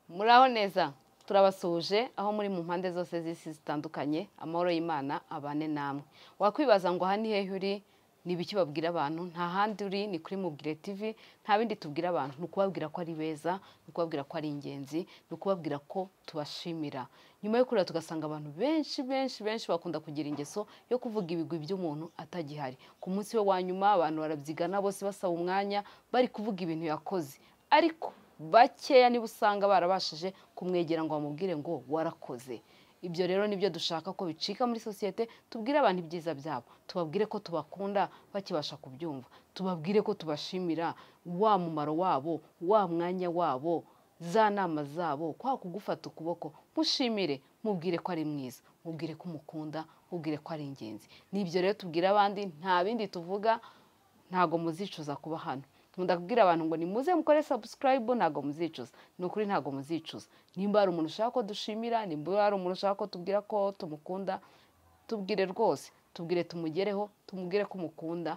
Muraho neza, turabasuhuje aho muri mu mpande zose z'isi zitandukanye. Amahoro y'Imana abane namwe. Wakwibaza ngo aha ni hehe uri, ni ibiki babwira abantu? Nta handi uri, ni kuri Mubwire TV. Nta bindi tubwira abantu, ni ukubabwira ko ari beza, ni ukubabwira ko ari ingenzi, ni ukubabwira ko tubashimira. Nyuma yo kurira tugasanga abantu benshi benshi benshi bakunda kugira ingeso yo kuvuga ibigwi by'umuntu atagihari. Ku munsi we wa nyuma abantu barabyigana bose basaba umwanya bari kuvuga ibintu yakoze, ariko bakeya niba usanga barabashije kumwegera ngo bamubwire ngo warakoze. Ibyo rero nibyo dushaka ko bicika muri sosiyete. Tubwire abantu ibyiza byabo, tubabwire ko tubakunda bakibasha kubyumva, tubabwire ko tubashimira wa mumaro wabo, wa mwanya wabo, za nama zabo, kwa kugufata ukuboko. Mushimire, mubwire ko ari mwiza, mubwire ko umukunda, mubwire ko ari ingenzi. Nibyo rero tubwira abandi, nta bindi tuvuga. Ntago muzicuza kuba hano. Nkunda kubwira abantu ngo nimuze mukore subscribe, ntago muzicuza. Ni ukuri ntago muzicuza. Nimba hari umuntu ushaka ko dushimira, nimba hari umuntu ushaka ko tubwira ko tumukunda, tubwire rwose, tubwire tumugereho, tumubwire ko umukunda,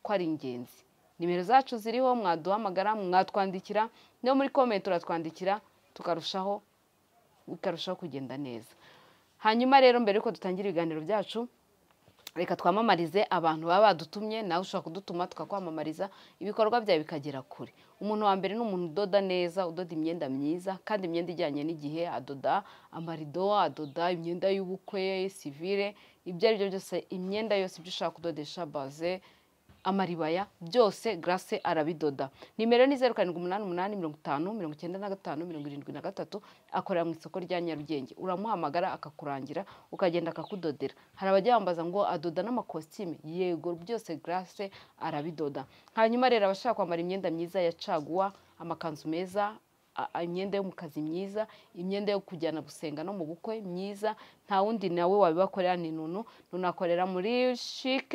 ko ari ingenzi. Nimero zacu ziriho, mwaduhamagara, mwatwandikira, no muri comment uratwandikira, tukarushaho bikarushaho kugenda neza. Hanyuma rero mbere yuko dutangira ibiganiro byacu, reka twamamarize abantu baba badutumye. Nawe ushobora kudutuma tukakwamamariza, ibikorwa byawe bikagera kure. Umuntu wa mbere ni umuntu udoda neza, udoda imyenda myiza kandi imyenda ijyanye n'igihe. Adoda amarido, adoda imyenda y'ubukwe, sivile, ibyo ari byo byose, imyenda yose, ibyo ushaka kudodesha, baze, amaribaya, byose Grace arabidoda. Nimero ni 0788 50 95 73. Akorera mu isoko rya Nyarugenge. Uramuhamagara akakurangira, ukagenda akakudodera. Hari abajya bambaza ngo adoda n'amakositime? Yego, byose Grace arabidoda. Hanyuma rero abashaka kwambara imyenda myiza ya caguwa, amakanzu meza, imyenda yo mu kazi myiza, imyenda yo kujyana gusenga no mu bukwe myiza, nta wundi nawe wabibakorera, ni Nunu. Nunu akorera muri CHIC,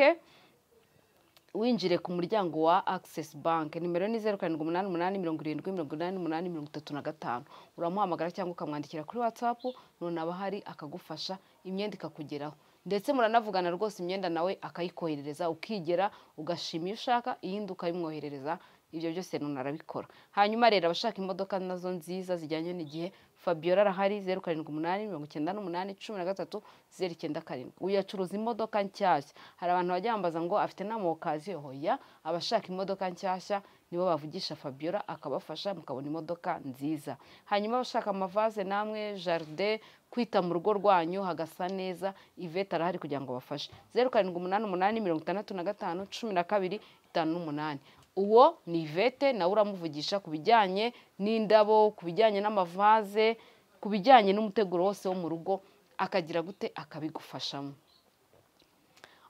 winjire ku muryango wa Access Bank. Nimero ni 0788 70 88 35. Uramuhamagara cyangwa ukamwandikira kuri WhatsApp. None aba ahari akagufasha, imyenda ikakugeraho, ndetse muranavugana rwose, imyenda nawe akayikoherereza, ukigera ugashima iyo ushaka, iyindi ukayimwoherereza. Ibyo byose none arabikora. Hanyuma rero abashaka imodoka nazo nziza zijyanye n'igihe, Fabiola arahari, 0789 813 097. Uyu acuruza imodoka nshyashya. Hari abantu bajya bambaza ngo afite n'ama occasion? Hoya, abashaka imodoka nshyashya nibo bavugisha Fabiola akabafasha mukabona imodoka nziza. Hanyuma abashaka amavaze namwe, jardin, kwita mu rugo rwanyu hagasa neza, Yvette arahari kugira ngo bafashe, 0788 65 12 58. Uwo ni Yvette, nawe uramuvugisha ku bijyanye n'indabo, ku bijyanye n'amavaze, ku bijyanye n'umuteguro wose wo mu rugo, akagira gute, akabigufashamo.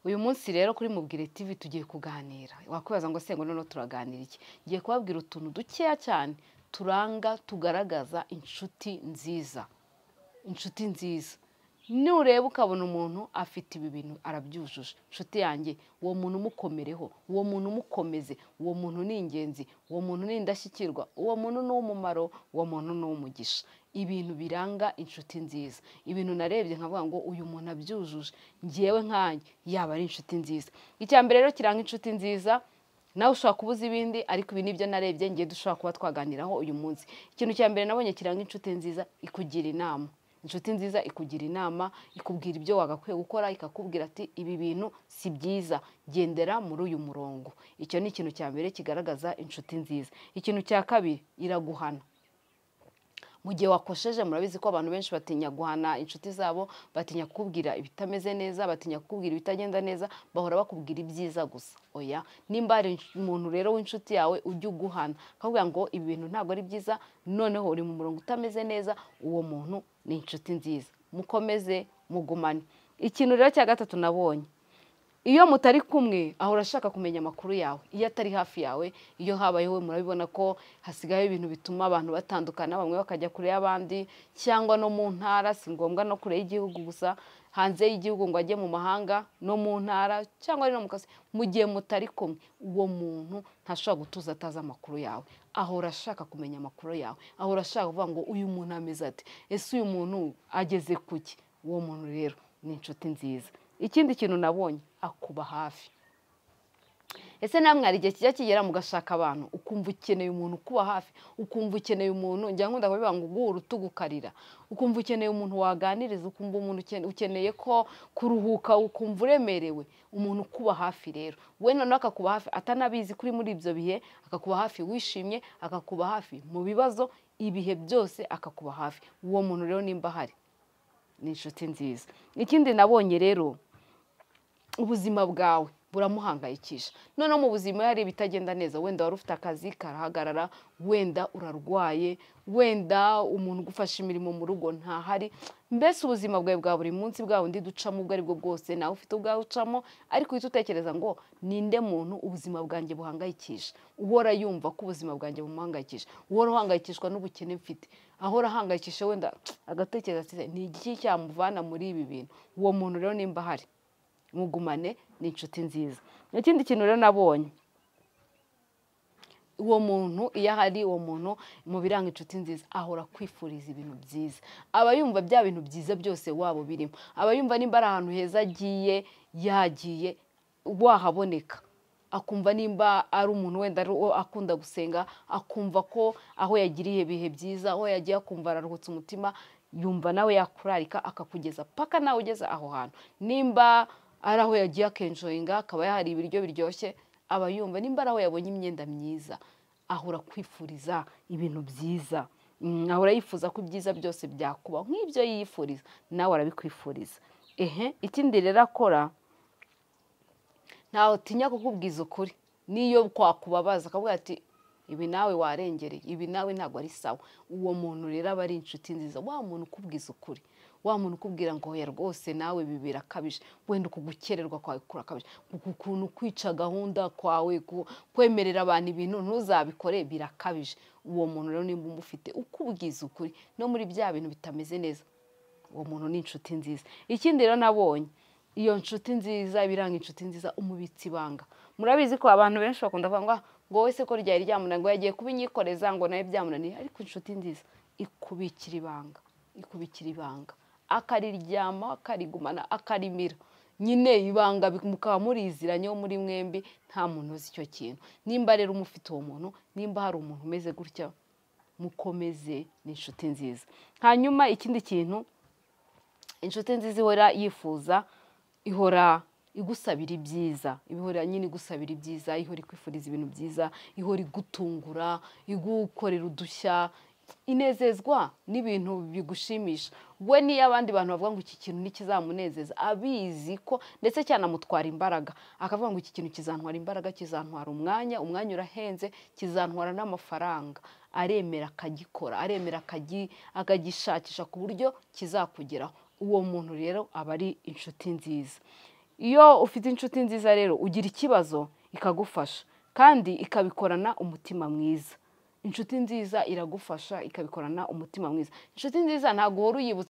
Uyu munsi rero kuri Mubwire TV tugiye kuganira. Wakwibaza ngo se ngo noneho turaganira iki? Ngiye kubabwira utuntu dukeya cyane turanga, tugaragaza inshuti nziza. Inshuti nziza, nureba ukabona umuntu afite ibi bintu, arabyujuje, inshuti yanjye, uwo muntu umukomereho, uwo muntu umukomeze, uwo muntu ni ingenzi, uwo muntu ni indashyikirwa, uwo muntu ni uw'umumaro, uwo muntu ni uw'umugisha. Ibintu biranga inshuti nziza, ibintu narebye nkavuga ngo uyu muntu abyujuje, ngewe nkanjye yaba ari inshuti nziza. Icya mbere rero kiranga inshuti nziza, nawe ushobora kubuza ibindi, ariko ibi nibyo narebye ngiye dushobora kuba twaganiraho uyu munsi. Ikintu cya mbere nabonye kiranga inshuti nziza, ikugira inama. Inshuti nziza ikugira inama, ikubwira ibyo wagakwiye gukora, ikakubwira ati ibi bintu si byiza, gendera muri uyu murongo. Icyo ni ikintu cya mbere kigaragaza inshuti nziza. Ikintu cya kabiri, iraguhana mu gihe wakosheje. Murabizi ko abantu benshi batinya guhana inshuti zabo, batinya kukubwira ibitameze neza, batinya kukubwira ibitagenda neza, bahora bakubwira ibyiza gusa. Oya, nimba hari umuntu rero w'inshuti yawe ujya uguhana, akakubwira ngo ibi bintu ntabwo ari byiza, noneho uri mu murongo utameze neza, uwo muntu ni inshuti nziza, mukomeze mugumane. Ikintu rero cya gatatu nabonye, iyo mutari kumwe ahora ashaka kumenya amakuru yawe. Iyo atari hafi yawe, iyo habayeho, murabibona ko hasigaye ibintu bituma abantu batandukana, bamwe bakajya kure y'abandi cyangwa no mu ntara. Si ngombwa no kure y'igihugu gusa, hanze y'igihugu ngo ajye mu mahanga, no mu ntara cyangwa ari no mu kazi. Mu gihe mutari kumwe, uwo muntu ntashobora gutuza atazi amakuru yawe. Ahora ashaka kumenya amakuru yawe, ahora ashaka kuvuga ngo uyu muntu ameze ate, ese uyu muntu ageze kuki? Uwo muntu rero ni inshuti nziza. Ikindi kintu nabonye, akuba hafi. Ese namwe hari igihe kijya kigera mugashaka abantu, ukumva ukeneye umuntu ukuba hafi, ukumva ukeneye umuntu, njya nkunda kubivuga ngo uguha urutugu ukarira, ukumva ukeneye umuntu waganiriza, ukumva umuntu ukeneye ko kuruhuka, ukumva uremerewe, umuntu ukuba hafi. Rero we noneho akakuba hafi atanabizi kuri muri ibyo bihe, akakuba hafi wishimye, akakuba hafi mu bibazo, ibihe byose akakuba hafi. Uwo muntu rero nimba ahari ni inshuti nziza. Ikindi nabonye rero, ubuzima bwawe buramuhangayikisha. Noneho mu buzima hari ibitagenda neza, wenda wari ufite akazi karahagarara, wenda urarwaye, wenda umuntu ugufasha imirimo mu rugo ntahari, mbese ubuzima bwawe bwa buri munsi bwa bundi ducamo ubwo aribwo bwose, nawe ufite ubwawe ucamo, ariko uhita utekereza ngo ninde muntu ubuzima bwanjye buhangayikisha, uhora yumva ko ubuzima bwanjye bumuhangayikisha, uhora uhangayikishwa n'ubukene mfite, ahora ahangayikisha, wenda agatekereza ati ni iki cyamuvana muri ibi bintu. Uwo muntu rero nimba ahari mugumane, ni inshuti nziza. Ikindi kintu rero nabonye, uwo muntu iyo ahari, uwo muntu mu biranga inshuti nziza ahora kwifuriza ibintu byiza, aba yumva bya bintu byiza byose waba birimo, aba yumva nimba ari ahantu heza agiye yagiye wahaboneka, akumva nimba ari umuntu wenda akunda gusenga, akumva ko aho yagiriye ibihe byiza, aho yagiye akumva araruhutse umutima, yumva nawe yakurarika akakugeza paka nawe ugeze aho hantu. Nimba ari aho yagiye akenjoyinga akaba yahari ibiryo biryoshye, aba yumva nimba ari aho yabonye imyenda myiza, ahora kwifuriza ibintu byiza, ahora yifuza ko ibyiza byose byakubaho, nk'ibyo yifuriza nawe arabikwifuriza. Ikindi rero akora, ntawe utinya kukubwiza ukuri, niyo kwakubabaza akavuga ati ibi nawe warengereye, ibi nawe ntabwo ari sawa. Uwo muntu rero aba ari inshuti nziza, wa muntu ukubwiza ukuri, wa muntu ukubwira ngo oya rwose nawe ibi birakabije, wenda uku gukererwa kwawe kurakabije, uku kuntu kwica gahunda kwawe, kwemerera abantu ibintu ntuzabikore birakabije. Uwo muntu rero nimba umufite ukubwiza ukuri no muri bya bintu bitameze neza, uwo muntu ni inshuti nziza. Ikindi rero nabonye, iyo nshuti nziza ibiranga inshuti nziza, umubitsi ibanga. Murabizi ko abantu benshi bakunda kuvuga ngo wese ko ryari ryamunaniye, ngo yagiye kubinyikoreza, ngo nawe byamunaniye, ariko inshuti nziza ikubikira ibanga, ikubikira ibanga, akariryama, akarigumana, akarimira. Nyine ibanga mukaba muriziranyeho muri mwembi, nta muntu uzi icyo kintu. Nimba rero umufite uwo muntu, nimba hari umuntu umeze gutya, mukomeze, ni inshuti nziza. Hanyuma ikindi kintu inshuti nziza ihora yifuza, ihora igusabira ibyiza, ihora nyine igusabira ibyiza, ihora ikwifuriza ibintu byiza, ihora igutungura, igukorera udushya, inezezwa n'ibintu bigushimisha. We niyo abandi bantu bavuga ngo iki kintu ntikizamunezeza, abizi ko ndetse cyanamutwara imbaraga, akavuga ngo iki kintu kizantwara imbaraga, kizantwara umwanya, umwanya urahenze, kizantwara n'amafaranga, aremera akagikora, aremera akagishakisha ku buryo kizakugeraho. Uwo muntu rero aba ari inshuti nziza. Iyo ufite inshuti nziza rero ugira ikibazo ikagufasha, kandi ikabikorana umutima mwiza. Inshuti nziza iragufasha ikabikorana umutima mwiza. Inshuti nziza ntabwo uhora uyibutsa